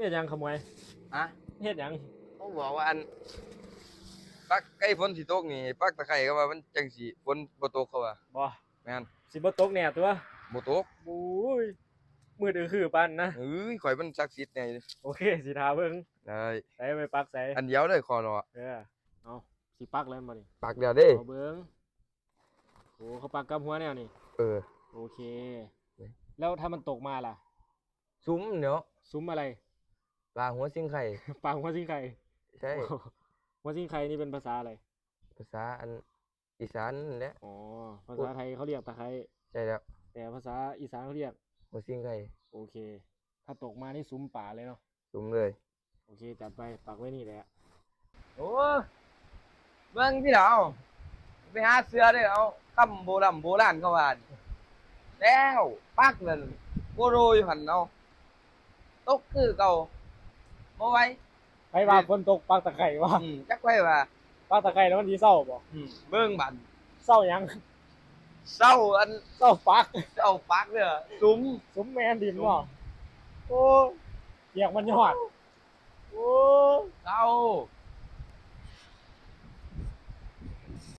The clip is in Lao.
ເຮັດຫຍັງຂະໝວຍ? ຮະ? ເຮັດຫຍັງ? ເຂົາບອກວ່າ ອັນ ປັກໃກ້ຝົນຊິຕົກນີ້ ປັກຕະໄຄ ເຂົາວ່າມັນຈັ່ງຊິຝົນບໍ່ຕົກ ເຂົາວ່າ. ບໍ່. ແມ່ນ. ຊິບໍ່ຕົກແນ່ຕົວະ? ບໍ່ຕົກ. ໂອ້ຍ ມືດອືຄືປານນະ. ເອີຍ ຂ້ອຍມັນສັກສິດແນ່ຢູ່. ໂອເຄ ຊິຖ້າເບິ່ງ. ໄດ້. ໃສ ໄປປັກໃສ? ອັນດຽວເລີຍ ຂໍເນາະ. ເອີ ເອົາ ຊິປັກແລ້ວບໍ່ນີ້? ປັກແລ້ວເດ້. ເອົາເບິ່ງ. ໂອ້ ເຂົາປັກກັບຫົວແນວນີ້. ເອີ ໂອເຄ. ແລ້ວຖ້າມັນຕົກມາລະ? ສຸມເນາະ. ສຸມອະໄລ? ປາຫົວສິງໄຄ. ປາຫົວສິງໄຄ. ໃຊ່. ຫົວສິງໄຄນີ້ເປັນພາສາອະໄລ? ພາສາອັນອີສານແຫຼະ. ອໍ ພາສາໄທເຂົາຮຽກຕະໄຄ. ໃຊ່ແລ້ວ. ແຕ່ພາສາອີສານເຂົາຮຽກຫົວສິງໄຄ. ໂອເຄ. ຖ້າຕົກມານີ້ສຸມປາເລີຍເນາະ. ສຸມເລີຍ. ໂອເຄ ຈັດໄປ ປັກໄວ້ນີ້ແຫຼະ. ໂອ້ ເບິ່ງຕິລະ ເອົາ ໄປຫາເຊື່ອເດີ ເອົາ ຄຳໂບລຳໂບລານເຂົາວ່າ. ແລ້ວປັກນັ້ນໂກໂລຢູ່ຫັ້ນ ເອົາ ຕົກຄືເກົ່າ ບໍ່ໄຫວ. ໃຜວ່າຝົນຕົກປັກຕະໄຄວະ? ອືມ ຈັກໃຜວ່າ. ປັກຕະໄຄແລ້ວມັນຊິເຊົາບໍ່? ອືມ ເບິ່ງບາດນີ້. ເຊົາຫຍັງ? ເຊົາອັນ ເຊົາປັກ ເຊົາປັກເດີ ສຸມ ສຸມແມ່ນດິນເນາະ. ໂອ້ ປຽກມັນຍອດ. ໂອ້ ເຊົາ